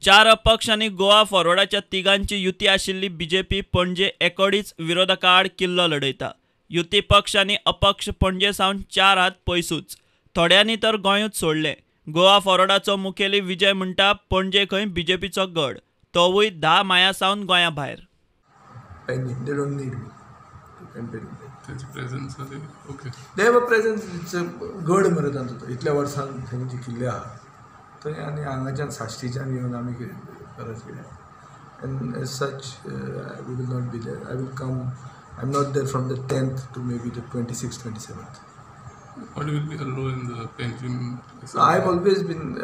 चार अपक्ष आनी गोवा फॉरवर्डाच्या तिगांची युती आशिल्ली बीजेपी पणजे एकोडीच विरोधका आड किल्लो लढयता. युती पक्ष आनी अपक्ष पणजे सावन 4 हात पयसूच. थोड्यांनी तर गोंयूच सोडलें. गोवा फॉरवर्डाचो मुखेली विजय म्हणटा पणजे खंय बीजेपीचो गड, तोवूय 10 माया सावन गोंया भायर. They don't need me to campaign. Presence, okay. They have a presence. It's a गड मरे तांचो तो. इतल्या वर्सां थंय जिखिल्ले आहा थंय आनी हांगाच्यान साश्टीच्यान येवन आमी कितें गरज कितें. And as such we will not be there. I will come. I am not there from the 10th to maybe the 26th, 27th. What will be the role in the Panjim? So I have always been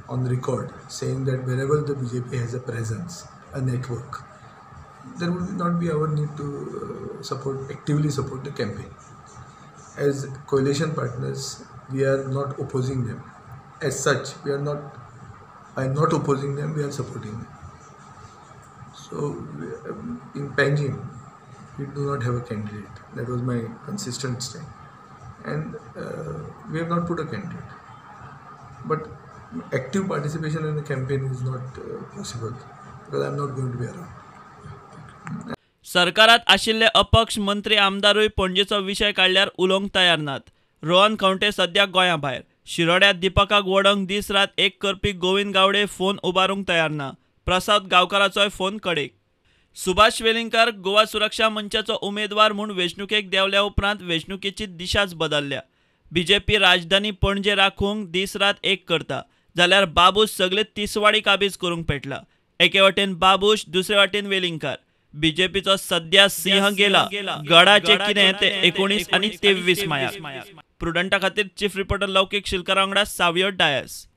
on record saying that wherever the BJP has a presence, a network, there will not be our need to actively support the campaign. As coalition partners, we are not opposing them. As such, we are not, by not opposing them, we are supporting them. So, in Panjim, we do not have a candidate. That was my consistent stand. And we have not put a candidate. But active participation in the campaign is not possible because I am not going to be around. सरकारात आशिल्ले अपक्ष मंत्री आमदारूय पणजेचो विशय काडल्यार उलोवंक तयार नात. रोहन खंवटे सद्या गोंया भायर. शिरोड्यात दीपकाक वडोवंक दीस रात एक करपी गोविंद गावडे फोन उबारूंक तयार ना. प्रसाद गांवकाराचोय फोन कडेक. सुभाष वेलिंगकार गोवा सुरक्षा मंचाचो उमेदवार म्हूण वेंचणुकेक देंवल्या उपरांत वेंचणुकेची दिशाच बदलल्या. बीजेपी राजधानी पणजे राखूंक दीस रात एक करता जाल्यार बाबूश सगळे तिसवाडी काबीज करूंक पेटला. एके वाटेन बाबूश, दुसरे वाटेन वेलिंगकार. बीजेपीचो सद्या सिंह गेला. गडाचे कितें ते 19 आनी 23 मायाक. प्रुडंटा खातीर चीफ रिपोर्टर लौकीक शिलकार वांगडा सावियो डायस.